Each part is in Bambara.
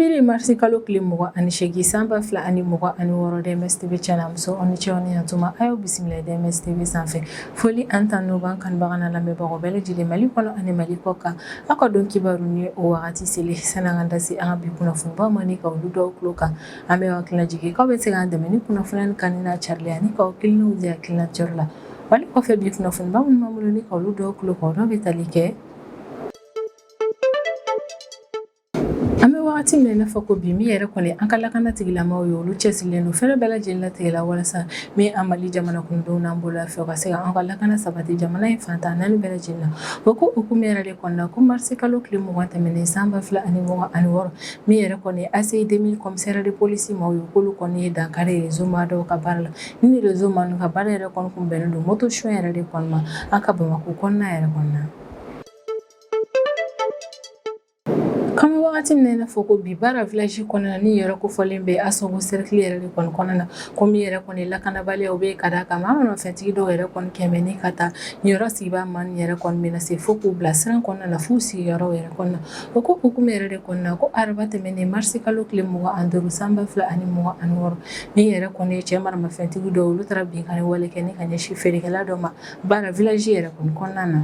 Sibiri marisi kalo tile 28 san 2026, DMS TV cɛ muso aw ni ce, aw ni yantuma. A y'aw bisimila DMS TV sanfɛ. Foli ani tanu b'an kanubaga n'a lamɛnbagaw bɛɛ lajɛlen, Mali kɔnɔ ani Mali kɔ kan. Aw ka don kibaru ni o wagati seli. Sani an ka da se an ka bi kunnafonibaw ma ni ka olu dɔw tulo kan, an bɛ hakilina jigin k'aw bɛ se k'an dɛmɛ ni kunnafoniya nin kanuni n'a carili ani k'aw hakilinaw di hakilina cayɔrɔ la. Wali kɔfɛ, bi kunnafoniba minnu b'an bolo ni ka olu dɔw tulo kan, o dɔw bɛ tali kɛ: an bɛ wagati min na i n'a fɔ ko bi, min yɛrɛ kɔni an ka lakana tigilamaw ye, olu cɛsirilen don fɛɛrɛ bɛɛ lajɛlen latigɛ la walasa min an Mali jamana kɔnɔdenw n'an bolo fɛ, ka se ka an ka lakana sabati jamana in fan 14 bɛɛ lajɛlen na. O ko hukumu yɛrɛ de kɔnɔna, ko marisi kalo tile 20 tɛmɛnen san 2026, min yɛrɛ kɔni ACI 2000 commissariat de police maaw ye, k'olu kɔni ye dankari réseau maa dɔw ka baara la. Ni réseau maa ninnu ka baara yɛrɛ kɔni kun bɛnnen don moto suɲɛ yɛrɛ de kɔni ma an ka Bamakɔ kɔnɔna yɛrɛ kɔnɔna na. K'an bɛ wagati min na i n'a fɔ ko bi, Bara village kɔnɔna ni yɔrɔ kofɔlen bɛ Asogo cercle yɛrɛ de kɔni kɔnɔna na, ko min yɛrɛ kɔni lakanabaliyaw bɛ ka d'a kan maa maramafɛntigi dɔw yɛrɛ kɔni kɛmɛ ni ka taa nin yɔrɔ sigibaa maa nin yɛrɛ kɔni bɛna se fo k'u bila siran kɔnɔna na f'u sigiyɔrɔw yɛrɛ kɔnɔna. O ko hukumu yɛrɛ de kɔnɔna, ko araba tɛmɛnen marisi kalo tile 25 san 2026, min yɛrɛ kɔni ye cɛ maramafɛntigi dɔw, olu taara binkanni wale kɛ ni ka ɲɛsin feerekɛla dɔ ma Bara village yɛrɛ kɔni kɔnɔna na.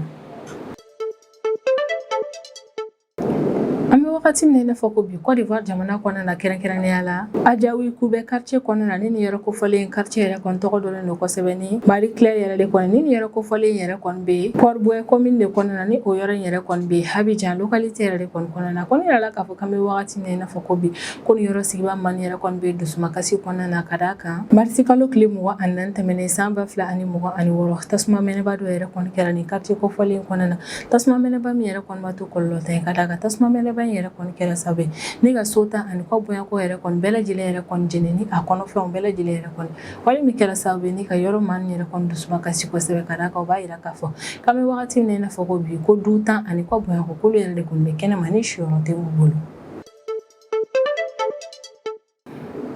An bɛ wagati min na i n'a fɔ ko bi, Côte d'Ivoire jamana kɔnɔna na, kɛrɛnkɛrɛnnenya la Adjahoui Koubé quartier kɔnɔna na, ni nin yɔrɔ kofɔlen quartier yɛrɛ kɔni tɔgɔ dɔnnen don kosɛbɛ ni Marie Claire yɛrɛ de kɔni. Ni nin yɔrɔ kofɔlen yɛrɛ kɔni bɛ Port-Bouët commune de kɔnɔna na, ni o yɔrɔ in yɛrɛ kɔni bɛ Abidjan localité yɛrɛ de kɔni kɔnɔna na. Kɔni yɛrɛ la k'a fɔ k'an bɛ wagati min na i n'a fɔ ko bi, ko nin yɔrɔ sigibaa maa nin yɛrɛ kɔni bɛ dusumakasi kɔnɔna na, ka d'a kan marisi kalo tile 24 tɛmɛnen san 2026, tasuma mɛnɛba dɔ yɛrɛ kɔni kɛra nin quartier kofɔlen kɔnɔna na. Tasuma mɛnɛba min yɛrɛ kɔni ma to kɔlɔlɔ ta ye, ka d'a kan tasuma mɛnɛba in yɛrɛ kɔni kɛra sababu ye ni ka so 10 ni kɔ bonyako yɛrɛ kɔni bɛɛ lajɛlen yɛrɛ kɔni jeni ni a kɔnɔfɛnw bɛɛ lajɛlen yɛrɛ kɔni. Wale min kɛra sababu ye ni ka yɔrɔ maa nin yɛrɛ kɔni dusuma kasi kosɛbɛ, ka d'a kan o b'a yira k'a fɔ k'an bɛ wagati min na i n'a fɔ ko bi, ko du 10 ni kɔ bonyako k'olu yɛrɛ de kɔni bɛ kɛnɛma ni siyɔrɔ tɛ u bolo.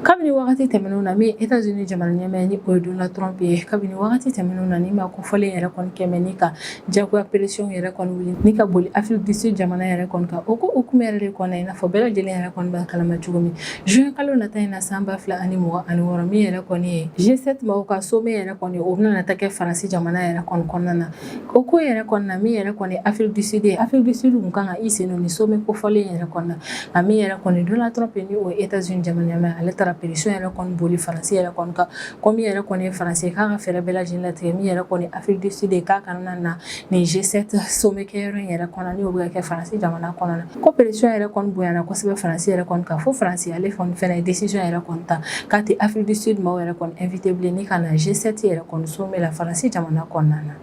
Kabini wagati tɛmɛnenw na, min États-Unis jamana ɲɛmaa ni o ye Donald Trump ye, kabini wagati tɛmɛnenw na, ni maa kofɔlen yɛrɛ kɔni kɛmɛ ni ka jagoya pression yɛrɛ kɔni wuli ni ka boli Afrique du Sud jamana yɛrɛ kɔni kan. O ko hukumu yɛrɛ de kɔnɔ, i n'a fɔ bɛɛ lajɛlen yɛrɛ kɔni b'a kalama cogo min, juin kalo nata in na san 2026, min yɛrɛ kɔni ye G7 maaw ka sommet yɛrɛ kɔni, o bɛna ta kɛ Faransi jamana yɛrɛ kɔni kɔnɔna na. O ko yɛrɛ kɔnɔna na, min yɛrɛ kɔni Afrique du Sud ye, Afrique du Sud kun kan ka i sen don ni sommet kofɔlen yɛrɛ kɔnɔna na. Nka min yɛrɛ kɔni Donald Trump ni o ye États-Unis jamana ɲɛmaa, ale taara pression yɛrɛ kɔni boli Faransi yɛrɛ kɔni kan, ko min yɛrɛ kɔni ye Faransi, k'a ka fɛɛrɛ bɛɛ lajɛlen latigɛ, min yɛrɛ kɔni Afrique du Sud ye, k'a kana na nin G7 sommet kɛyɔrɔ in yɛrɛ kɔnɔ, ni o bɛ ka kɛ Faransi jamana kɔnɔna na. Ko pression yɛrɛ kɔni bonyana kosɛbɛ Faransi yɛrɛ kɔni kan, fo Faransi ale kɔni fɛnɛ ye décision yɛrɛ kɔni ta k'a tɛ Afrique du Sud maaw yɛrɛ kɔni invité bilen ni ka na G7 yɛrɛ kɔni sommet la Faransi jamana kɔnɔna na.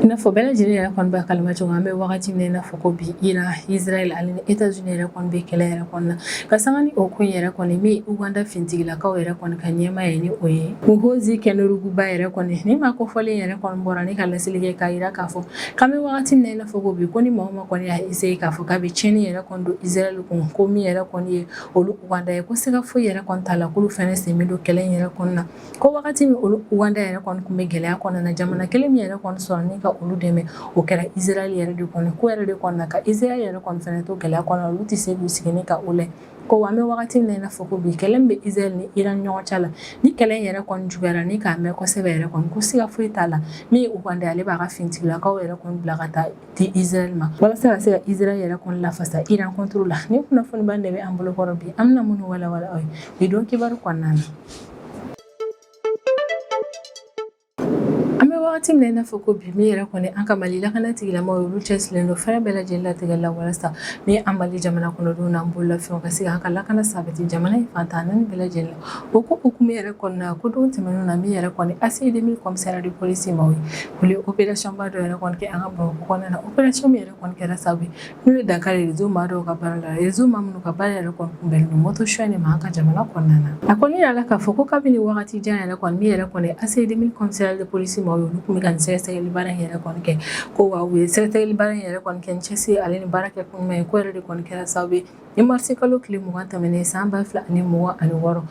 I n'a fɔ bɛɛ lajɛlen yɛrɛ kɔni b'a kalama cogo, an bɛ wagati min na i n'a fɔ ko bi, Iran, Israël ale ni États-Unis yɛrɛ kɔni bɛ kɛlɛ yɛrɛ kɔni na. Ka sanga ni o ko in yɛrɛ kɔni, min ye Uganda finitigilakaw yɛrɛ kɔni ka ɲɛmaa ye, ni o ye Muhoozi Kainerugaba yɛrɛ kɔni, ni maa kofɔlen yɛrɛ kɔni bɔra ni ka laseli kɛ k'a yira k'a fɔ k'an bɛ wagati min na i n'a fɔ ko bi, ko ni maa o maa kɔni y'a essayer k'a fɔ k'a bɛ tiɲɛni yɛrɛ kɔni don Israël kun, ko min yɛrɛ kɔni ye olu Uganda ye, ko siga foyi yɛrɛ kɔni t'a la k'olu fɛnɛ sen bɛ don kɛlɛ in yɛrɛ kɔni na. Ko wagati min olu Uganda yɛrɛ kɔni tun bɛ gɛlɛya kɔnɔna na, jamana kelen min yɛrɛ kɔni sɔrɔ ni ka olu dɛmɛ, o kɛra Israël yɛrɛ de kɔni. Ko yɛrɛ de kɔni na, ka Israël yɛrɛ kɔni fɛnɛ to gɛlɛya kɔnɔ, olu tɛ se k'u sigi ni ka o lajɛ. Ko wa an bɛ wagati min na i n'a fɔ ko bi, kɛlɛ min bɛ Israël ni Iran ɲɔgɔn cɛ la, ni kɛlɛ in yɛrɛ kɔni juguyara ni k'a mɛn kosɛbɛ yɛrɛ kɔni, ko siga foyi t'a la, min ye Uganda, ale b'a ka finitigilakaw yɛrɛ kɔni bila ka taa di Israël ma walasa ka se ka Israël yɛrɛ kɔni lafasa Iran contre la. Ni kunnafoniba de bɛ an bolo kɔrɔ bi, an bɛna minnu walawala aw ye bi don kibaru kɔnɔna na. An bɛ wagati min na i n'a fɔ ko bi, min yɛrɛ kɔni an ka Mali lakana tigilamaw ye, olu cɛsirilen don fɛɛrɛ bɛɛ lajɛlen latigɛ la walasa min an Mali jamana kɔnɔdenw n'an bololafɛnw ka se k'an ka lakana sabati jamana in fan 14 bɛɛ lajɛlen la. O ko hukumu yɛrɛ kɔnɔna, ko don tɛmɛnenw na, min yɛrɛ kɔni ACI 2000 commissariat de police maaw ye, olu ye opération ba dɔ yɛrɛ kɔni kɛ an ka Bamakɔ kɔnɔna na. Opération min yɛrɛ kɔni kɛra sababu ye n'u ye dankari réseau maa dɔw ka baara la, réseau maa minnu ka baara yɛrɛ kɔni kun bɛnnen don moto suɲɛ de ma an ka jamana kɔnɔna na. A kɔni yirala k'a fɔ ko kabini wagati jan yɛrɛ kɔni, min yɛrɛ kɔni ACI 2000 commissariat de police maaw ye, olu tun bɛ ka nin sɛgɛsɛgɛli baara in yɛrɛ kɔni kɛ. Ko wa u ye sɛgɛsɛgɛli baara in yɛrɛ kɔni kɛ ni cɛsiri ale ni baara kɛ kun ɲuman ye. Ko yɛrɛ de kɔni kɛra sababu ye ni marisi kalo tile 20 tɛmɛnen san 2026,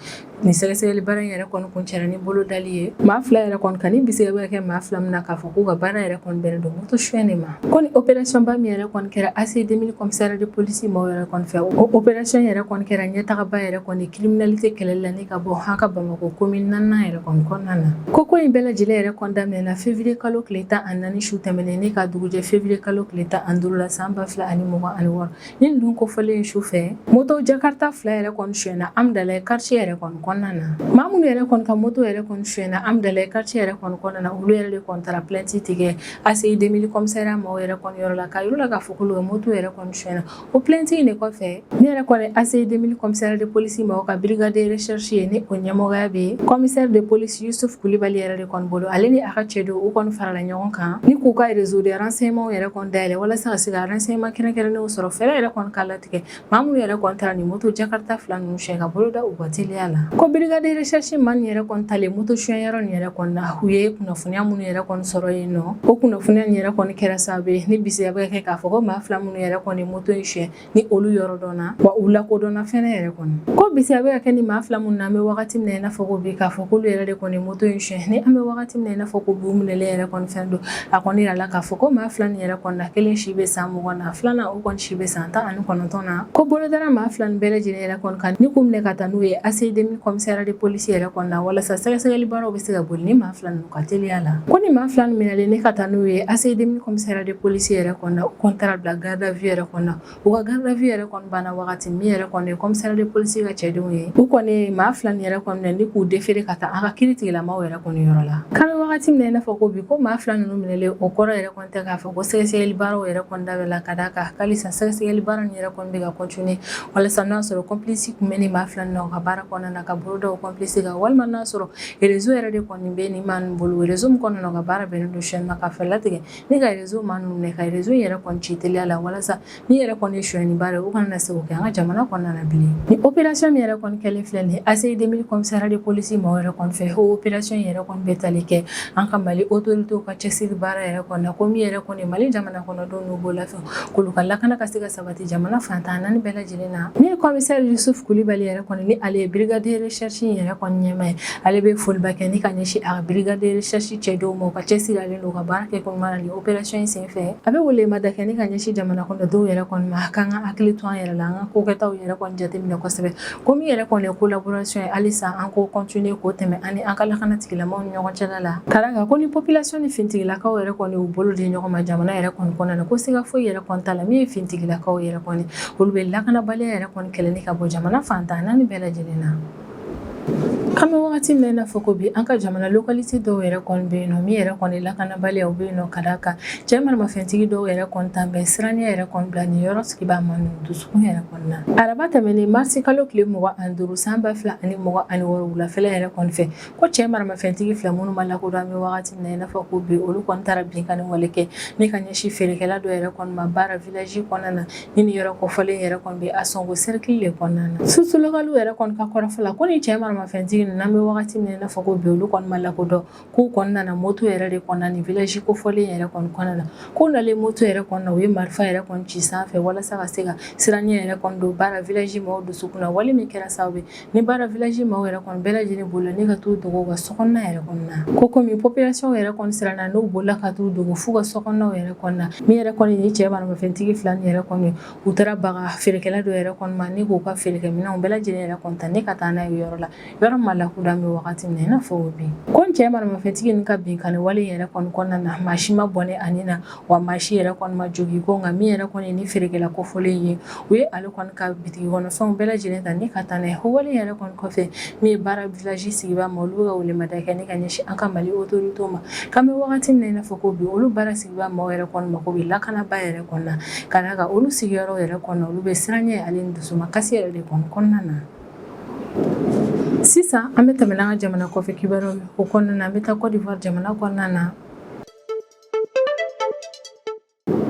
nin sɛgɛsɛgɛli baara in yɛrɛ kɔni kuncɛra ni bolo dali ye maa fila yɛrɛ kɔni kan, ni bisigiya bɛ kɛ maa fila min na k'a fɔ k'u ka baara yɛrɛ kɔni bɛnnen don moto suɲɛ de ma. Ko ni opération ba min yɛrɛ kɔni kɛra ACI 2000 commissariat de police maaw yɛrɛ kɔni fɛ, o opération yɛrɛ kɔni kɛra ɲɛtagaba yɛrɛ kɔni criminalité kɛlɛli la ni ka bɔ an ka Bamakɔ commune naaninan yɛrɛ kɔni kɔnɔna na. Ko in bɛɛ lajɛlen yɛrɛ kɔni daminɛna février kalo tile 14 su tɛmɛnen ni ka dugujɛ février kalo tile 15 la san 2026. Nin don kofɔlen su fɛ, moto Jakarta fila yɛrɛ kɔni sonyɛna Amdalaye quartier yɛrɛ kɔni kɔnɔna na. Maa minnu yɛrɛ kɔni ka moto yɛrɛ kɔni sonyɛna Amdalaye quartier yɛrɛ kɔni kɔnɔna na, olu yɛrɛ de kɔni taara plainte tigɛ ACI 2000 commissariat maaw yɛrɛ kɔni yɔrɔ la, k'a yir'u la k'a fɔ k'olu ka moto yɛrɛ kɔni sonyɛna. O plainte in de kɔfɛ, min yɛrɛ kɔni ACI 2000 commissariat de police maaw ka brigade de recherche ye, ni o ɲɛmɔgɔya bɛ commissaire de police Yusuf Kulibali yɛrɛ de kɔni bolo, ale ni a ka cɛdenw, u kɔni farala ɲɔgɔn kan ni k'u ka réseau de renseignement yɛrɛ kɔni dayɛlɛ walasa ka se ka renseignement kɛrɛnkɛrɛnnenw sɔrɔ, fɛɛrɛ yɛrɛ kɔni ka latigɛ maa minnu yɛrɛ kɔni taara nin moto Jakarta fila ninnu suɲɛ, ka bolo da u ka teliya la. Ko brigade de recherche maa nin yɛrɛ kɔni talen moto suɲɛ yɔrɔ nin yɛrɛ kɔni na, u ye kunnafoniya minnu yɛrɛ kɔni sɔrɔ yen nɔ, o kunnafoniya nin yɛrɛ kɔni kɛra sababu ye ni bisigiya bɛ kɛ k'a fɔ ko maa fila minnu yɛrɛ kɔni moto in suɲɛ, ni olu yɔrɔ dɔnna, wa u lakodɔnna fɛnɛ yɛrɛ kɔni. Ko bisigiya bɛ ka kɛ ni maa fila minnu na, an bɛ wagati min na i n'a fɔ ko bi, k'a fɔ k'olu yɛrɛ de kɔni moto in suɲɛ, ni an bɛ wagati min na i n'a fɔ ko bi, u minɛlen yɛrɛ kɔni fɛn don. A kɔni yirala k'a fɔ ko maa fila nin yɛrɛ kɔni na, kelen si bɛ san 20 na, filanan o kɔni si bɛ san 19 na. Ko bolo dara maa fila nin bɛɛ lajɛlen yɛrɛ kɔni kan ni k'u minɛ ka taa n'u ye ACI 2000 commissariat de police yɛrɛ kɔni na, walasa sɛgɛsɛgɛli baaraw bɛ se ka boli ni maa fila ninnu ka teliya la. Ko ni maa fila nin minɛlen ni ka taa n'u ye ACI 2000 commissariat de police yɛrɛ kɔni na, u kɔni taara bila garde à vue yɛrɛ kɔni na. U ka garde à vue yɛrɛ kɔni banna wagati min yɛrɛ kɔni ye commissariat de police ka cɛdenw ye, u kɔni maa fila nin yɛrɛ kɔni minɛ ni k'u déférer ka taa an ka kiiri tigilamaw yɛrɛ kɔni yɔrɔ la. K'an bɛ wagati min na i n'a fɔ ko bi, ko maa fila ninnu minɛlen, o kɔrɔ yɛrɛ kɔni tɛ k'a fɔ ko sɛgɛsɛgɛli baaraw yɛrɛ kɔni dabila, ka d'a kan halisa sɛgɛsɛgɛli baara nin yɛrɛ kɔni bɛ ka continuer, walasa n'a sɔrɔ complice tun bɛ nin maa fila ninnu na u ka baara kɔnɔna na, ka bolo da o complice kan, walima n'a sɔrɔ réseau yɛrɛ de kɔni bɛ nin maa ninnu bolo, réseau min kɔnɔna na u ka baara bɛnnen don sonyɛni ma, ka fɛɛrɛ latigɛ ni ka réseau maa ninnu minɛ, ka réseau yɛrɛ kɔni ci teliya la, walasa ni yɛrɛ kɔni ye sonyɛni baara ye, u kana na se k'o kɛ an ka jamana kɔnɔna na bilen. Ni opération min yɛrɛ kɔni kɛlen filɛ nin ye ACI 2000 commissariat de police maaw yɛrɛ kɔni fɛ, o opération yɛrɛ kɔni bɛ tali kɛ an ka Mali autorités ka cɛsiri baara yɛrɛ kɔni na, ko min yɛrɛ kɔni Mali jamana kɔnɔdenw n'u bololafɛnw, k'olu ka lakana ka se ka sabati jamana fan 14 bɛɛ lajɛlen na. Min ye commissaire Yusuf Kulibali yɛrɛ kɔni, ni ale ye brigade de recherche yɛrɛ kɔni ɲɛmaa ye, ale bɛ foliba kɛ ni ka ɲɛsin a ka brigade de recherche cɛdenw ma, u ka cɛsiri ale n'u ka baara kɛ ko ɲuman na nin opération in senfɛ. A bɛ welemada kɛ ni ka ɲɛsin jamana kɔnɔdenw yɛrɛ kɔni ma, k'an ka hakili to an yɛrɛ la, an ka kokɛtaw yɛrɛ kɔni jateminɛ kosɛbɛ, ko min yɛrɛ kɔni ye collaboration ye, halisa an k'o continuer k'o tɛmɛ ani an ka lakana tigilamaw ni ɲɔgɔn cɛla la, ka d'a kan ko ni population ni finitigilakaw yɛrɛ kɔni y'u bolo di ɲɔgɔn ma jamana yɛrɛ kɔni kɔnɔna na, ko siga foyi yɛrɛ kɔni t'a la, min ye finitigilakaw yɛrɛ kɔni, olu bɛ lakanabaliya yɛrɛ kɔni kɛlɛ ni ka bɔ jamana fan 14 bɛɛ lajɛlen na. An bɛ wagati min na i n'a fɔ ko bi, an ka jamana localité dɔw yɛrɛ kɔni bɛ yen nɔ, min yɛrɛ kɔni lakanabaliya bɛ yen nɔ, ka d'a kan cɛ maramafɛntigi dɔw yɛrɛ kɔni tan bɛ siranɲɛ yɛrɛ kɔni bila nin yɔrɔ sigibaa ma dusukun yɛrɛ kɔni na. Araba tɛmɛnen marisi kalo tile 25 san 2026 wulafɛla yɛrɛ kɔni fɛ, ko cɛ maramafɛntigi fila minnu ma lakodɔn an bɛ wagati min na i n'a fɔ ko bi, olu kɔni taara binkanni wale kɛ ni ka ɲɛsin feerekɛla dɔ yɛrɛ kɔni ma Bara village kɔnɔna na, ni nin yɔrɔ kofɔlen yɛrɛ kɔni bɛ Ansongo cercle de kɔnɔna na. Source locale yɛrɛ kɔni ka kɔrɔfɔ la, ko ni cɛ maramafɛntigi ninnu, an bɛ wagati min na i n'a fɔ ko bi, olu kɔni ma lakodɔn, k'u kɔni nana moto yɛrɛ de kɔnɔna nin village kofɔlen yɛrɛ kɔni kɔnɔna na. K'u nalen moto yɛrɛ kɔnɔna, u ye marifa yɛrɛ kɔni ci sanfɛ walasa ka se ka siranɲɛ yɛrɛ kɔni don Bara village maaw dusukun na, wale min kɛra sababu ye ni Bara village maaw yɛrɛ kɔni bɛɛ lajɛlen bolila ni ka t'u dogo u ka sokɔnɔna yɛrɛ kɔnɔna na. Ko komi population yɛrɛ kɔni siranna, n'u bolila ka t'u dogo f'u ka sokɔnɔnaw yɛrɛ kɔnɔna, min yɛrɛ kɔni ni cɛ maramafɛntigi fila nin yɛrɛ kɔni, u taara baga feerekɛla dɔ yɛrɛ kɔni ma ni k'u ka feerekɛminɛnw bɛɛ lajɛlen yɛrɛ kɔni ta ni ka taa n'a ye yɔrɔ la, yɔrɔ ma lakodɔn an bɛ wagati min na i n'a fɔ bi. Ko cɛ maramafɛntigi nin ka binkanni wale yɛrɛ kɔni kɔnɔna na, maa si ma bɔnɛ a ni na, wa maa si yɛrɛ kɔni ma jogin. Ko nka min yɛrɛ kɔni ni feerekɛla kofɔlen ye, u ye ale kɔni ka bitigi kɔnɔfɛnw bɛɛ lajɛlen ta ni ka taa n'a ye. O wale yɛrɛ kɔni kɔfɛ, min ye Bara village sigibaa ma, olu bɛ ka welemada kɛ ni ka ɲɛsin an ka Mali autorités ma, k'an bɛ wagati min na i n'a fɔ ko bi, olu Bara sigibaa maaw yɛrɛ kɔni mako bɛ lakanaba yɛrɛ kɔni na, ka d'a kan olu sigiyɔrɔ yɛrɛ kɔnɔ, olu bɛ siranɲɛ ale ni dusumakasi yɛrɛ de kɔni kɔnɔna na. Sisan an bɛ tɛmɛ n'an ka jamana kɔfɛ kibaruyaw ye. O kɔnɔna na, an bɛ taa Côte d'Ivoire jamana kɔnɔna na.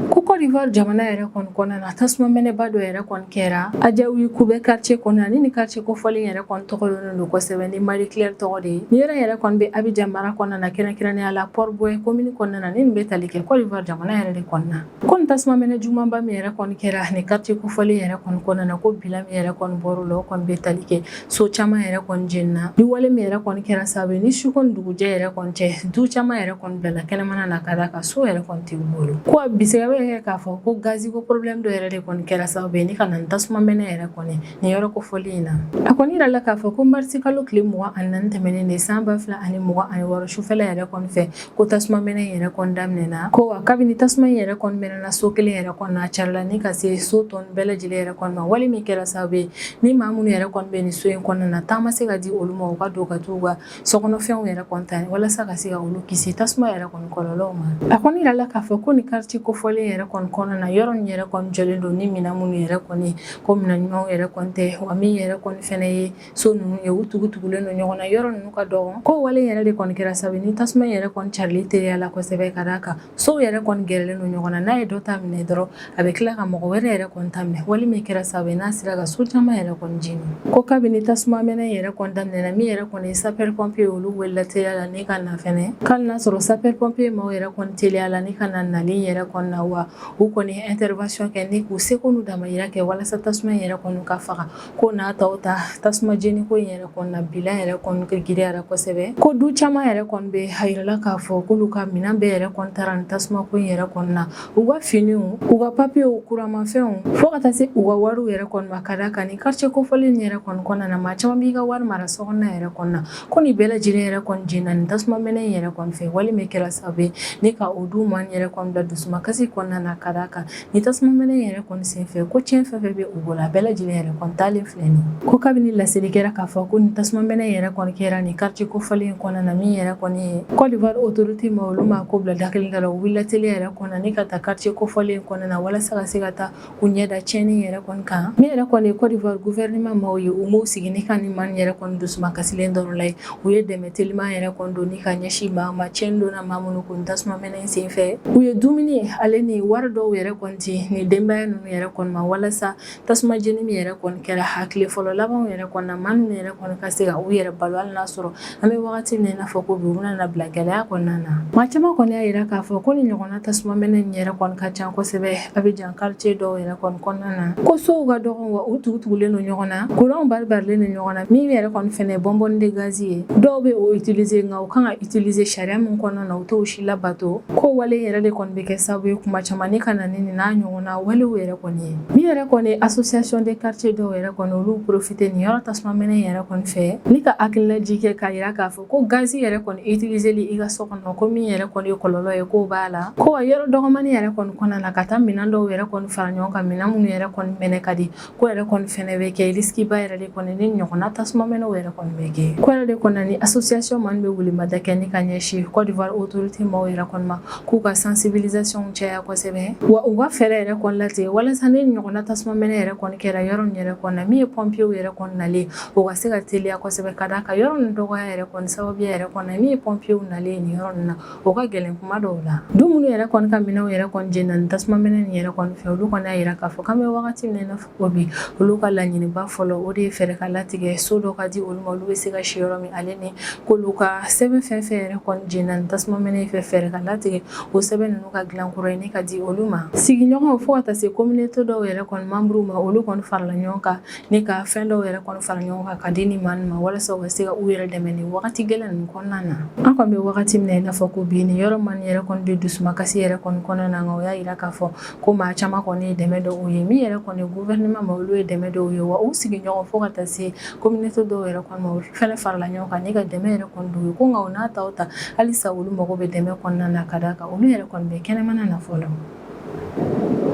Ko Côte d'Ivoire jamana yɛrɛ kɔni kɔnɔna na, tasuma mɛnɛba dɔ yɛrɛ kɔni kɛra Adjahoui Koubé quartier kɔnɔna ni quartier kofɔlen yɛrɛ kɔni tɔgɔ dɔnnen don kosɛbɛ ni Marie Claire tɔgɔ de ye. Ni yɔrɔ yɛrɛ kɔni bɛ Abidjan mara kɔnɔna na, kɛrɛnkɛrɛnnenya la Port-Bouët commune kɔnɔna na, ni nin bɛ tali kɛ Côte d'Ivoire jamana yɛrɛ de kɔnɔna. Ko nin tasuma mɛnɛ jugumanba min yɛrɛ kɔni kɛra nin quartier kofɔlen yɛrɛ kɔni kɔnɔna na, ko bilan min yɛrɛ kɔni bɔr'o la, o kɔni bɛ tali kɛ so caman yɛrɛ kɔni jenina. Ni wale min yɛrɛ kɔni kɛra sababu ye ni su kɔni dugujɛ yɛrɛ kɔni cɛ, du caman yɛrɛ kɔni bilala kɛnɛmana na ka d'a kan so yɛrɛ kɔni tɛ u bolo. Ko a bisigiya bɛ kɛ k'a fɔ ko gazi ko problème dɔ yɛrɛ de kɔni kɛra sababu ye ni ka na nin tasuma mɛnɛ yɛrɛ kɔni nin yɔrɔ kofɔlen in na. A kɔni yirala k'a fɔ ko marisi kalo tile 24 tɛmɛnen de san 2026 sufɛla yɛrɛ kɔni fɛ, ko tasuma mɛnɛ yɛrɛ kɔni daminɛna. Ko wa kabini tasuma in yɛrɛ kɔni mɛnɛna so kelen yɛrɛ kɔni na, a carila ni ka se so tɔ bɛɛ lajɛlen yɛrɛ kɔni ma. Wale min kɛra sababu ye ni maa minnu yɛrɛ kɔni bɛ nin so in kɔnɔna na, temps ma se ka di olu ma u ka don ka t'u ka sokɔnɔfɛnw yɛrɛ kɔni ta walasa ka se ka olu kisi tasuma yɛrɛ kɔni kɔlɔlɔw ma. A kɔni yirala k'a fɔ ko nin quartier kofɔlen yɛrɛ kɔni kɔnɔna na, yɔrɔ nin yɛrɛ kɔni jɔlen don ni minɛn minnu yɛrɛ kɔni, ko minɛn ɲumanw yɛrɛ kɔni tɛ, wa min yɛrɛ kɔni fɛnɛ ye so ninnu ye, u tugutugulen don ɲɔgɔn na, yɔrɔ ninnu ka dɔgɔn. Ko wale yɛrɛ de kɔni kɛra sababu ni tasuma yɛrɛ kɔni carili teliyala kosɛbɛ, ka d'a kan sow yɛrɛ kɔni gɛrɛlen don ɲɔgɔn na. N'a ye dɔ ta minɛ dɔrɔn, a bɛ tila ka mɔgɔ wɛrɛ yɛrɛ kɔni ta minɛ. Wale min kɛra sababu ye n'a sera ka so caman yɛrɛ kɔni jeni. Ko kabini tasuma mɛnɛ yɛrɛ kɔni daminɛna, min yɛrɛ kɔni ye sapeur pompier, olu welela teliya la ni ka na fɛnɛ. K'ale n'a sɔrɔ sapeur pompier maaw yɛrɛ kɔni teliya la ni ka na nali yɛrɛ kɔni na, wa u kɔni intervention kɛ ni k'u seko n'u damayira kɛ walasa tasuma yɛrɛ kɔni ka faga. Ko n'a tɔw ta, tasuma jeni ko in yɛrɛ kɔni na, bilan yɛrɛ kɔni giriyara kosɛbɛ. Ko du caman yɛrɛ kɔni bɛ, a yirala k'a fɔ k'olu ka minɛn bɛɛ yɛrɛ kɔni taara ni tasuma ko in yɛrɛ kɔni na, u ka finiw, u ka papiyew, kuramafɛnw, fo ka taa se u ka wariw yɛrɛ kɔni ma. Ka d'a kan ni quartier kofɔlen in yɛrɛ kɔni kɔnɔna na, maa caman b'i ka wari mara sokɔnɔna yɛrɛ kɔni na. Ko nin bɛɛ lajɛlen yɛrɛ kɔni jenina nin tasuma mɛnɛ in yɛrɛ kɔni fɛ. Wale min kɛra sababu ye ni ka o du maa yɛrɛ kɔni bila dusumakasi kɔnɔna na, ka d'a kan ni tasuma mɛnɛ yɛrɛ kɔni senfɛ, ko tiɲɛ fɛn fɛn bɛ u bolo, a bɛɛ lajɛlen yɛrɛ kɔni taalen filɛ nin. Ko kabini laseli kɛra k'a fɔ ko nin tasuma mɛnɛ yɛrɛ kɔni kɛra nin quartier kofɔlen in kɔnɔna na, min yɛrɛ kɔni ye Côte d'Ivoire autorité ma, olu ma ko bila da kelen da la, u wulila teliya yɛrɛ kɔnɔna ni ka taa quartier kofɔlen in kɔnɔna na walasa ka se ka taa u ɲɛ da tiɲɛni yɛrɛ kɔni kan. Min yɛrɛ kɔni ye Côte d'Ivoire gouvernement maaw ye, u m'u sigi ni ka nin maa yɛrɛ kɔni dusuma kasilen dɔrɔn la ye. U ye dɛmɛ teliman yɛrɛ kɔni don ni ka ɲɛsin maa ma, tiɲɛni donna maa minnu kun tasuma mɛnɛ in senfɛ. U ye dumuni ale ni wari dɔw yɛrɛ kɔni di ni denbaya ninnu yɛrɛ kɔni ma, walasa tasuma jeni min yɛrɛ kɔni kɛra hakili fɔlɔ labanw yɛrɛ kɔni na, maa ninnu yɛrɛ kɔni ka se ka u yɛrɛ balo, hali n'a sɔrɔ an bɛ wagati min na i n'a fɔ ko bi, u bɛna na bila gɛlɛya kɔnɔna na. Maa caman kɔni y'a yira k'a fɔ ko ni ɲɔgɔnna tasuma mɛnɛ in yɛrɛ kɔni ka ca kosɛbɛ Abidjan quartier dɔw yɛrɛ kɔni kɔnɔna na. Ko sow ka dɔgɔn, wa u tugutugulen don ɲɔgɔn na, kuranw baribarilen don ɲɔgɔn na. Min yɛrɛ kɔni fɛnɛ bonbonne de gaz ye, dɔw bɛ o utiliser, nka u kan ka utiliser sariya min kɔnɔna na, u t'o si labato. Ko wale yɛrɛ de kɔni bɛ kɛ sababu ye kuma caman ni ka na ni nin n'a ɲɔgɔnna walew yɛrɛ kɔni ye. Min yɛrɛ kɔni association de quartier dɔw yɛrɛ kɔni, olu profiter nin yɔrɔ tasuma mɛnɛ yɛrɛ kɔni fɛ ni ka hakililajigin kɛ k'a yira k'a fɔ ko gazi yɛrɛ kɔni utiliseli i ka so kɔnɔ, ko min yɛrɛ kɔni ye kɔlɔlɔ ye, k'o b'a la. Ko wa yɔrɔ dɔgɔmani yɛrɛ kɔni kɔnɔna na, ka taa minɛn dɔw yɛrɛ kɔni fara ɲɔgɔn kan, minɛn minnu yɛrɛ kɔni mɛnɛ ka di, ko yɛrɛ kɔni fɛnɛ bɛ kɛ risque ba yɛrɛ de kɔni ni ɲɔgɔnna tasuma mɛnɛw yɛrɛ kɔni bɛ kɛ. Ko yɛrɛ de kɔni ni association man bɛ welemada kɛ ni ka ɲɛsin Côte d'Ivoire autorité maaw yɛrɛ kɔni ma, k'u ka sensibilisation caya kosɛbɛ, wa u ka fɛɛrɛ yɛrɛ kɔni latigɛ walasa ni ɲɔgɔnna tasuma mɛnɛ yɛrɛ kɔni kɛra yɔrɔ nin yɛrɛ kɔni na, min ye pompiers yɛrɛ kɔni nalen, o ka se ka teliya kosɛbɛ, ka d'a kan yɔrɔ nin dɔgɔya yɛrɛ kɔni sababuya yɛrɛ kɔni na, min ye pompiers nalen nin yɔrɔ nin na, o ka gɛlɛn kuma dɔw la. Du minnu yɛrɛ kɔni ka minɛnw yɛrɛ kɔni jenina nin tasuma mɛnɛ nin yɛrɛ kɔni fɛ, olu kɔni y'a yira k'a fɔ k'an bɛ wagati min na i n'a fɔ ko bi, olu ka laɲiniba fɔlɔ, o de ye fɛɛrɛ ka latigɛ so dɔ ka di olu ma, olu bɛ se ka si yɔrɔ min, ale ni k'olu ka sɛbɛn fɛn fɛn yɛrɛ kɔni jenina nin tasuma mɛnɛ fɛ, fɛɛrɛ ka latigɛ o sɛbɛn ninnu ka dilan kura ye ni ka di olu ma. Sigiɲɔgɔnw fo ka taa se communauté dɔw yɛrɛ kɔni membre ma, olu kɔni farala ɲɔgɔn kan ni ka fɛn dɔw yɛrɛ kɔni fara ɲɔgɔn kan ka di ni maa ma, walasa u ka se ka u yɛrɛ dɛmɛ nin wagati gɛlɛn ninnu kɔnɔna na. An kɔni bɛ wagati min na i n'a fɔ ko bi, nin yɔrɔ man yɛrɛ kɔni bɛ dusumakasi yɛrɛ kɔni kɔnɔna na, nka o y'a yira k'a fɔ ko maa caman kɔni ye dɛmɛ dɔw ye. Min yɛrɛ kɔni gouvernement ma, olu ye dɛmɛ dɔw ye, wa u sigiɲɔgɔn fo ka taa se communauté dɔw yɛrɛ kɔni ma, olu fɛnɛ farala ɲɔgɔn kan ni ka dɛmɛ yɛrɛ kɔni dɔw ye. Ko nka o n'a ta o ta, halisa olu mago bɛ dɛmɛ kɔnɔna na, ka d'a kan olu yɛrɛ kɔni bɛ kɛnɛmana na fɔlɔ.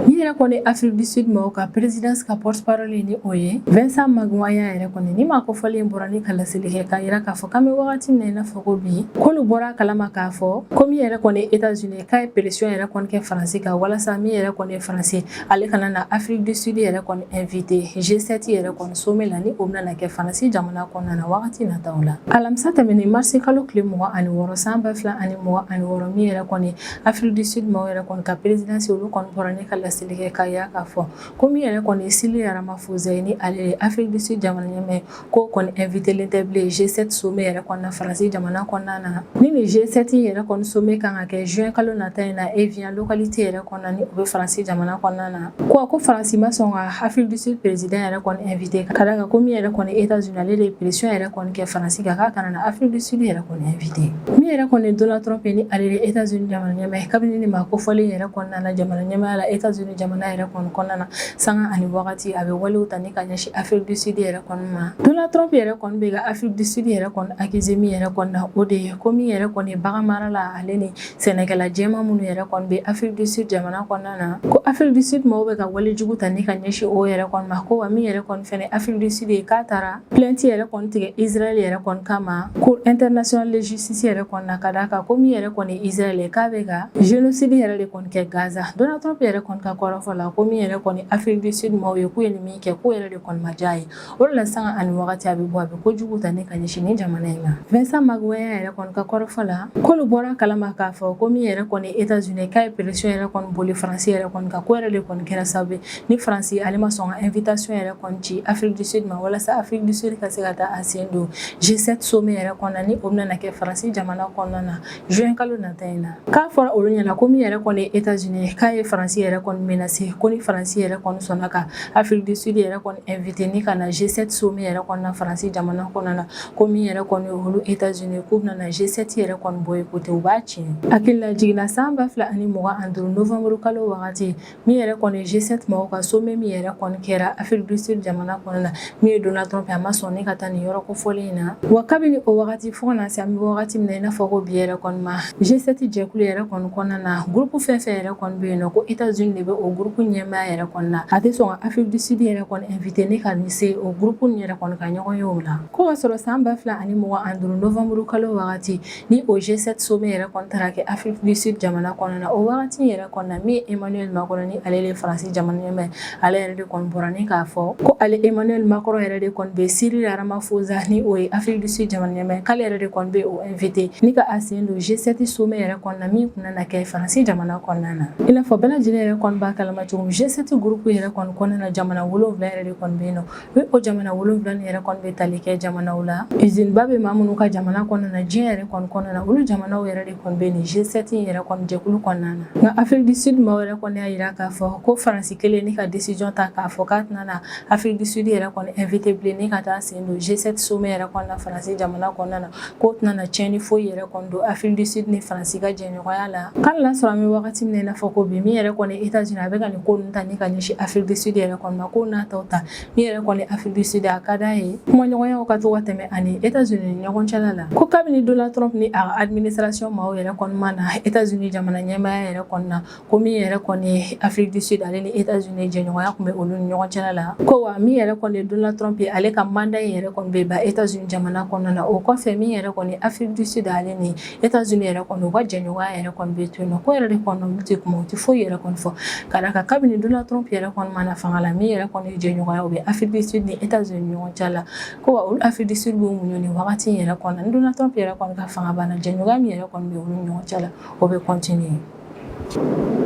Min yɛrɛ kɔni Afrique du Sud maaw ka présidence ka porte-parole, ni o ye Vincent Magwenya yɛrɛ kɔni, ni maa kofɔlen bɔra ni ka laseli kɛ k'a yira k'a fɔ k'an bɛ wagati min na i n'a fɔ ko bi, k'olu bɔra a kalama k'a fɔ ko min yɛrɛ kɔni États-Unis, k'a ye pression yɛrɛ kɔni kɛ Faransi kan walasa min yɛrɛ kɔni Faransi, ale kana na Afrique du Sud yɛrɛ kɔni invité G7 yɛrɛ kɔni sommet la, ni o bɛna kɛ Faransi jamana kɔnɔna na wagati nataw la. Alamisa tɛmɛnen, marisi kalo tile 26, san 2026, min yɛrɛ kɔni Afrique du Sud maaw yɛrɛ kɔni ka présidence, olu kɔni bɔra ni ka laseli kɛ k'a yira k'a fɔ ko min yɛrɛ kɔni Cyril Ramaphosa ye, ni ale ye Afrique du Sud jamana ɲɛmaa, ko kɔni invité len tɛ bilen G7 sommet yɛrɛ kɔnɔna Faransi jamana kɔnɔna na. Ni nin G7 yɛrɛ kɔni sommet kan ka kɛ juin kalo nata in na Evian localité yɛrɛ kɔnɔna, ni o bɛ Faransi jamana kɔnɔna na. Ko Faransi ma sɔn ka Afrique du Sud président yɛrɛ kɔni invité, ka d'a kan ko min yɛrɛ kɔni États-Unis, ale de ye pression yɛrɛ kɔni kɛ Faransi kan k'a kana na Afrique du Sud yɛrɛ kɔni invité. Min yɛrɛ kɔni Donald Trump, ni ale de États-Unis jamana ɲɛmaa ye, kabini ni maa kofɔlen yɛrɛ kɔnɔna na jamana ɲɛmaaya la États-Unis jamana yɛrɛ kɔni kɔnɔna na, sanga ani wagati a bɛ walew ta ni ka ɲɛsin Afrique du Sud yɛrɛ kɔni ma. Donald Trump yɛrɛ kɔni bɛ ka Afrique du Sud yɛrɛ kɔni accuser min yɛrɛ kɔni na, o de ye ko min yɛrɛ kɔni bagan mara la, ale ni sɛnɛkɛla jɛman minnu yɛrɛ kɔni bɛ Afrique du Sud jamana kɔnɔna na, ko Afrique du Sud maaw bɛ ka wale jugu ta ni ka ɲɛsin o yɛrɛ kɔni ma. Ko wa min yɛrɛ kɔni fɛnɛ Afrique du Sud ye, k'a taara plainte yɛrɛ kɔni tigɛ Israël yɛrɛ kɔni kama Cour internationale de justice yɛrɛ kɔni na, ka d'a kan ko min yɛrɛ kɔni Israël ye, k'a bɛ ka génocide yɛrɛ de kɔni kɛ Gaza. Donald Trump yɛrɛ kɔni ka kɔrɔfɔ la, ko min yɛrɛ kɔni Afrique du Sud maaw ye, k'u ye nin min kɛ, k'o yɛrɛ de kɔni ma diya ye. O de la, sanga ani wagati a bɛ bɔ a bɛ kojugu ta ni ka ɲɛsin nin jamana in ma. Vincent Magwenya yɛrɛ kɔni ka kɔrɔfɔ la, k'olu bɔra kalama k'a fɔ ko min yɛrɛ kɔni États-Unis, k'a ye pression yɛrɛ kɔni boli Faransi yɛrɛ kɔni kan, ko yɛrɛ de kɔni kɛra sababu ye ni Faransi ale ma sɔn ka invitation yɛrɛ kɔni ci Afrique du Sud ma, walasa Afrique du Sud ka se ka taa a sen don G7 sommet yɛrɛ kɔnɔna, ni o bɛna kɛ Faransi jamana kɔnɔna na juin kalo nata in na. K'a fɔra olu ɲɛna ko min yɛrɛ kɔni États-Unis, k'a ye Faransi yɛrɛ kɔni menacé, ko ni Faransi yɛrɛ kɔni sɔnna ka Afrique du Sud yɛrɛ kɔni invité ni ka na G7 sommet yɛrɛ kɔnɔna Faransi jamana kɔnɔna na, ko min yɛrɛ kɔni olu États-Unis, k'u bɛna na G7 yɛrɛ kɔni boycotté, u b'a tiɲɛ. Hakilila jiginna, san 2025 novembre kalo wagati, min yɛrɛ kɔni G7 maaw ka sommet min yɛrɛ kɔni kɛra Afrique du Sud jamana kɔnɔna na, min ye Donald Trump, a ma sɔn ne ka taa nin yɔrɔ kofɔlen in na. Wa kabini o wagati fo ka na se an bɛ wagati min na i n'a fɔ ko bi yɛrɛ kɔni ma, G7 jɛkulu yɛrɛ kɔni kɔnɔna na, groupe fɛn fɛn yɛrɛ kɔni bɛ yen nɔ, ko États-Unis de bɛ o groupe ɲɛmaaya yɛrɛ kɔni na, a tɛ sɔn ka Afrique du Sud yɛrɛ kɔni invité ne ka se o groupe yɛrɛ kɔni ka ɲɔgɔn ye o la. Ko ka sɔrɔ san 2025 novembre kalo wagati, ni o G7 sommet yɛrɛ kɔni taara kɛ Afrique du Sud jamana kɔnɔna na, o wagati yɛrɛ kɔnɔna na, min ye Emmanuel Macron, ni ale de Faransi jamana ɲɛmaa, ale yɛrɛ de kɔni bɔra ni k'a fɔ ko ale Emmanuel Macron yɛrɛ de kɔni bɛ Cyril Ramaphosa, ni o ye Afrique du Sud jamana ɲɛmaa, k'ale yɛrɛ de kɔni bɛ o invité ni ka a sen don G7 sommet yɛrɛ kɔnɔna min kun na kɛ Faransi jamana kɔnɔna na. I n'a fɔ bɛɛ lajɛlen yɛrɛ kɔni b'a kalama cogo min, G7 groupe yɛrɛ kɔni kɔnɔna na, jamana 7 yɛrɛ de kɔni bɛ yen nɔ. Ni o jamana 7 nin yɛrɛ kɔni bɛ tali kɛ jamanaw la, usine ba bɛ maa minnu ka jamana kɔnɔna na, diɲɛ yɛrɛ kɔni kɔnɔna na, olu jamanaw yɛrɛ de kɔni bɛ nin G7 yɛrɛ kɔni jɛkulu kɔnɔna na. Nka Afrique du Sud maaw yɛrɛ kɔni y'a yira k'a fɔ ko Faransi kelen ni ka décision ta k'a fɔ k'a tɛna na Afrique du Sud yɛrɛ kɔni invité bilen ni ka taa sen don G7 sommet yɛrɛ kɔnɔna Faransi jamana kɔnɔna na, k'o tɛna na tiɲɛni foyi yɛrɛ kɔni don Afrique du Sud ni Faransi ka jɛɲɔgɔnya la. K'ale n'a sɔrɔ an bɛ wagati min na i n'a fɔ ko bi, min yɛrɛ kɔni États-Unis, a bɛ ka nin ko ninnu ta ni ka ɲɛsin Afrique du Sud yɛrɛ kɔni ma, ko n'a tɔw ta, min yɛrɛ kɔni Afrique du Sud, a ka d'a ye kumaɲɔgɔnyaw ka to ka tɛmɛ ani États-Unis ni ɲɔgɔn cɛla la. Ko kabini Donald Trump ni a ka administration maaw yɛrɛ kɔni ma na États-Unis jamana ɲɛmaaya yɛrɛ kɔni na, ko min yɛrɛ kɔni ye Afrique du Sud, ale ni États-Unis jɛɲɔgɔnya tun bɛ olu ni ɲɔgɔn cɛla la. Ko wa min yɛrɛ kɔni Donald Trump ye, ale ka mandat in yɛrɛ kɔni bɛ ban États-Unis jamana kɔnɔna na, o kɔfɛ min yɛrɛ kɔni Afrique du Sud, ale ni États-Unis yɛrɛ kɔni, u ka jɛɲɔgɔnya yɛrɛ kɔni bɛ to yen nɔ. Ko yɛrɛ de kɔni, olu tɛ kuma, u tɛ foyi yɛrɛ kɔni fɔ, ka d'a kan kabini Donald Trump yɛrɛ kɔni ma na fanga la, min yɛrɛ kɔni jɛɲɔgɔnya o bɛ Afrique du Sud ni États-Unis ni ɲɔgɔn cɛ la, ko wa olu Afrique du Sud b'u muɲu nin wagati in yɛrɛ kɔnɔ. Ni Donald Trump yɛrɛ kɔni ka fanga banna, jɛɲɔgɔnya min yɛrɛ kɔni bɛ olu ni ɲɔgɔn cɛ la, o bɛ continuer.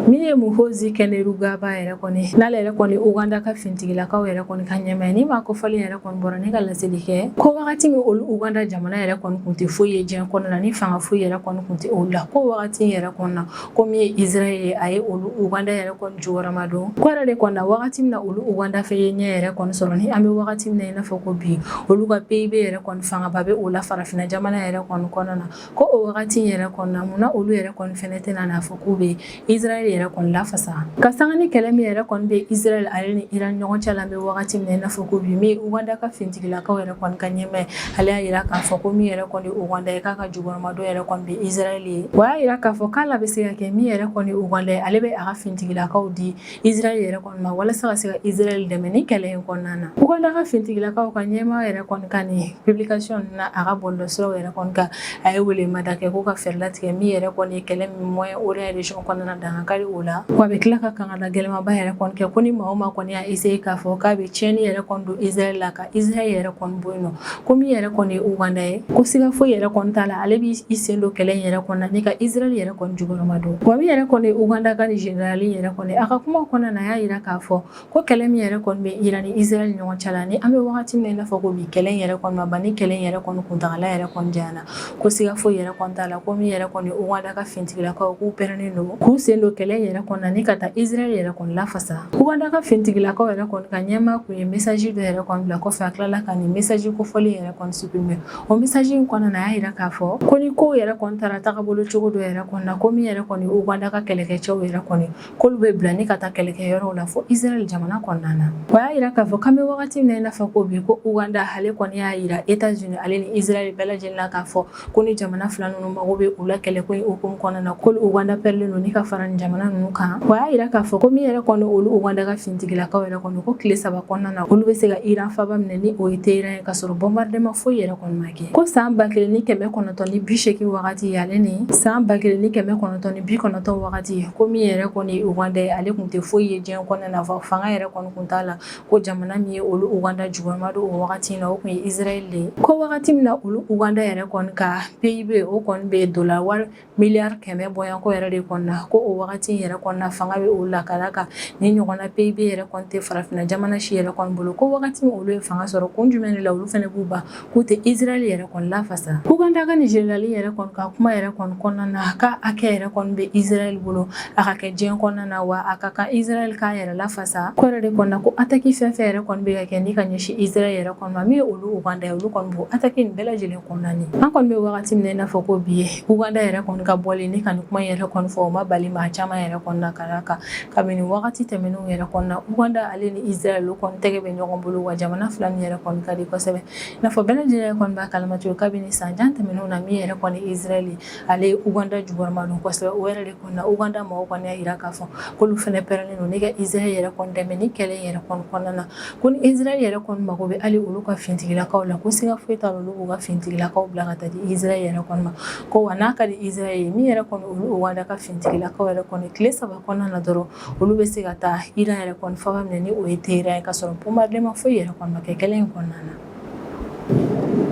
Min ye Muhoozi Kainerugaba yɛrɛ kɔni, n'ale yɛrɛ kɔni Uganda ka fintigilakaw yɛrɛ kɔni ka ɲɛmaa ye, ni maa kofɔlen yɛrɛ kɔni bɔra ne ka laseli kɛ ko wagati min olu Uganda jamana yɛrɛ kɔni kun tɛ foyi ye diɲɛ kɔnɔna na, ni fanga foyi yɛrɛ kɔni kun tɛ olu la, ko wagati yɛrɛ kɔnɔna na, ko min ye Israël ye, a ye olu Uganda yɛrɛ kɔni jukɔrɔma don. Ko yɛrɛ de kɔni na, wagati min na olu Uganda fɛ ye ɲɛ yɛrɛ kɔni sɔrɔ, ni an bɛ wagati min na i n'a fɔ ko bi, olu ka PIB yɛrɛ kɔni fangaba bɛ o la farafinna jamana yɛrɛ kɔni kɔnɔna na, ko o wagati yɛrɛ kɔnɔna, munna olu yɛrɛ kɔni fɛnɛ tɛna n'a fɔ k'u bɛ Israël yɛrɛ kɔni lafasa. Ka sanga ni kɛlɛ min yɛrɛ kɔni bɛ Israël ale ni Iran ɲɔgɔn cɛ la, an bɛ wagati min na i n'a fɔ ko bi, min Uganda ka finitigilakaw yɛrɛ kɔni ka ɲɛmaa, ale y'a jira k'a fɔ ko min yɛrɛ kɔni Uganda ye, k'a ka jukɔrɔmadon yɛrɛ kɔni bɛ Israël ye. Wa y'a jira k'a fɔ k'a bɛ se ka kɛ min yɛrɛ kɔni Uganda ye, ale bɛ a ka finitigilakaw di Israël yɛrɛ kɔni ma walasa ka se ka Israël dɛmɛ ni kɛlɛ in kɔnɔna na. Uganda ka finitigilakaw ka ɲɛmaa yɛrɛ kɔni ka nin publication na a ka bɔlɔlɔsiraw yɛrɛ kɔni kan, a ye welemada kɛ ko ka fɛɛrɛ latigɛ min yɛrɛ kɔni ye kɛlɛ min Moyen-Orient région kɔnɔna na, dankari o la. Wa a bɛ tila ka kangada gɛlɛnmanba yɛrɛ kɔni kɛ ko ni maa o maa kɔni y'a essayer k'a fɔ k'a bɛ tiɲɛni yɛrɛ kɔni don Israël la, ka Israël yɛrɛ kɔni bɔ yen nɔ, ko min yɛrɛ kɔni ye Uganda ye, ko siga foyi yɛrɛ kɔni t'a la, ale b'i sen don kɛlɛ in yɛrɛ kɔni na ni ka Israël yɛrɛ kɔni jukɔrɔma don. Wa min yɛrɛ kɔni ye Uganda ka ni général yɛrɛ kɔni, a ka kuma kɔnɔna na, a y'a jira k'a fɔ ko kɛlɛ min yɛrɛ kɔni bɛ Iran ni Israël ɲɔgɔn cɛ la, ni an bɛ wagati min na i n'a fɔ ko bi, kɛlɛ in yɛrɛ kɔni ma ban, ni kɛlɛ in yɛrɛ kɔni kuntagala yɛrɛ kɔni janyana, ko siga foyi yɛrɛ kɔni t'a la ko min yɛrɛ kɔni Uganda ka finitigilakaw, k'u pɛrɛnnen don k'u sen don kɛlɛ in yɛrɛ kɔni na ni ka taa Israël yɛrɛ kɔni lafasa. Uganda ka finitigilakaw yɛrɛ kɔni ka ɲɛmaa kun ye message dɔ yɛrɛ kɔni bila kɔfɛ, a tilala ka nin message kofɔlen yɛrɛ kɔni supprimer. O message in kɔnɔna na, a y'a jira k'a fɔ ko ni kow yɛrɛ kɔni taara tagabolo cogo dɔ yɛrɛ kɔni na, ko min yɛrɛ kɔni Uganda ka kɛlɛkɛcɛw yɛrɛ kɔni, k'olu bɛ bila ni ka taa kɛlɛkɛyɔrɔw la fo Israël jamana kɔnɔna na. O y'a jira k'a fɔ k'an bɛ wagati min na i n'a fɔ ko bi, ko Uganda ale kɔni y'a jira États-Unis ale ni Israël bɛɛ lajɛlen na k'a fɔ ko ni jamana fila ninnu mago bɛ u la kɛlɛko in hukumu kɔnɔna na, ko Uganda pɛrɛlen don ni ka fara nin jamana ninnu kan. O y'a jira k'a fɔ ko min yɛrɛ kɔni olu Uganda ka finitigilakaw yɛrɛ kɔni, ko tile 3 kɔnɔna na, olu bɛ se ka Iran faaba minɛ ni o ye Téhéran ye, ka sɔrɔ bombardement foyi yɛrɛ kɔni ma kɛ. Ko san 1980 wagati ale ni san 1990 wagati, ko min yɛrɛ kɔni Uganda ye, ale tun tɛ foyi ye diɲɛ kɔnɔna na, fanga yɛrɛ kɔni tun t'a la, ko jamana min ye olu Uganda jukɔrɔma don o wagati in na, o tun ye Israël de ye. Ko wagati min na olu Uganda yɛrɛ kɔni ka PIB, o kɔni bɛ dollar wari miliyari 100 bɔɲɔgɔnko yɛrɛ de kɔnɔna na, ko o wagati in yɛrɛ kɔnɔna fanga bɛ olu la, ka d'a kan ni ɲɔgɔnna PIB yɛrɛ kɔni tɛ farafinna jamana si yɛrɛ kɔni bolo. Ko wagati min olu ye fanga sɔrɔ, kun jumɛn de la olu fana b'u ban k'u tɛ Israël yɛrɛ kɔni lafasa? Uganda ka nin général yɛrɛ kɔni ka kuma yɛrɛ kɔni kɔnɔna na, k'a hakɛ yɛrɛ kɔni bɛ Israël bolo a ka kɛ diɲɛ kɔnɔna na, wa a ka kan Israël k'a yɛrɛ lafasa. Ko yɛrɛ de kɔnɔna, ko attaque fɛn fɛn yɛrɛ kɔni bɛ ka kɛ ni ka ɲɛsin Israël yɛrɛ kɔni ma, min ye olu Uganda ye, olu kɔni b'o attaque nin bɛɛ lajɛlen kɔnɔna. An kɔni bɛ wagati min na i n'a fɔ ko bi ye, Uganda yɛrɛ kɔni ka bɔlen ni ka nin kuma yɛrɛ kɔni fɔ, o ma bali maa caman yɛrɛ kɔni na, ka d'a kan kabini wagati tɛmɛnenw yɛrɛ kɔni na, Uganda ale ni Israël olu kɔni tɛgɛ bɛ ɲɔgɔn bolo, wa jamana fila nin yɛrɛ kɔni ka di kosɛbɛ. I n'a fɔ bɛɛ lajɛlen kɔni b'a kalama cogo, kabini san jan tɛmɛnenw na, min yɛrɛ kɔni Israël, ale ye Uganda jukɔrɔma don kosɛbɛ. O yɛrɛ de kɔni na, Uganda mɔgɔw kɔni y'a jira k'a fɔ k'olu fana pɛrɛnnen don ni ka Israël yɛrɛ kɔni dɛmɛ ni kɛlɛ in yɛrɛ kɔni kɔnɔna na. Ko ni Israël yɛrɛ kɔni mago bɛ hali olu ka finitigilakaw la, ko siga foyi t'a la, olu b'u ka finitigilakaw bila ka taa di Israël yɛrɛ kɔni ma. Ko wa n'a ka di Israël ye, min yɛrɛ kɔni olu Uganda ka finitigilakaw yɛrɛ kɔni, tile 3 kɔnɔna na dɔrɔn, olu bɛ se ka taa Iran yɛrɛ kɔni faaba minɛ ni o ye Téhéran ye, ka sɔrɔ bombardement foyi yɛrɛ kɔni ma kɛ kɛlɛ in kɔnɔna na.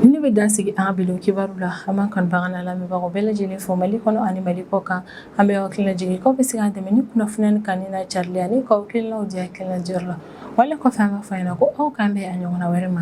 Ne bɛ dan sigi an ka bi kibaru la. An b'an kanubaga n'a lamɛnbagaw bɛɛ lajɛlen fo Mali kɔnɔ ani Mali kɔ kan. An bɛ aw hakili lajigin k'aw bɛ se k'an dɛmɛ ni kunnafoniya nin kanuni n'a carili ani k'aw hakilinaw di hakilina diyɔrɔ la. Wale kɔfɛ, an b'a fɔ aw ɲɛna ko aw k'an bɛn a ɲɔgɔnna wɛrɛ ma.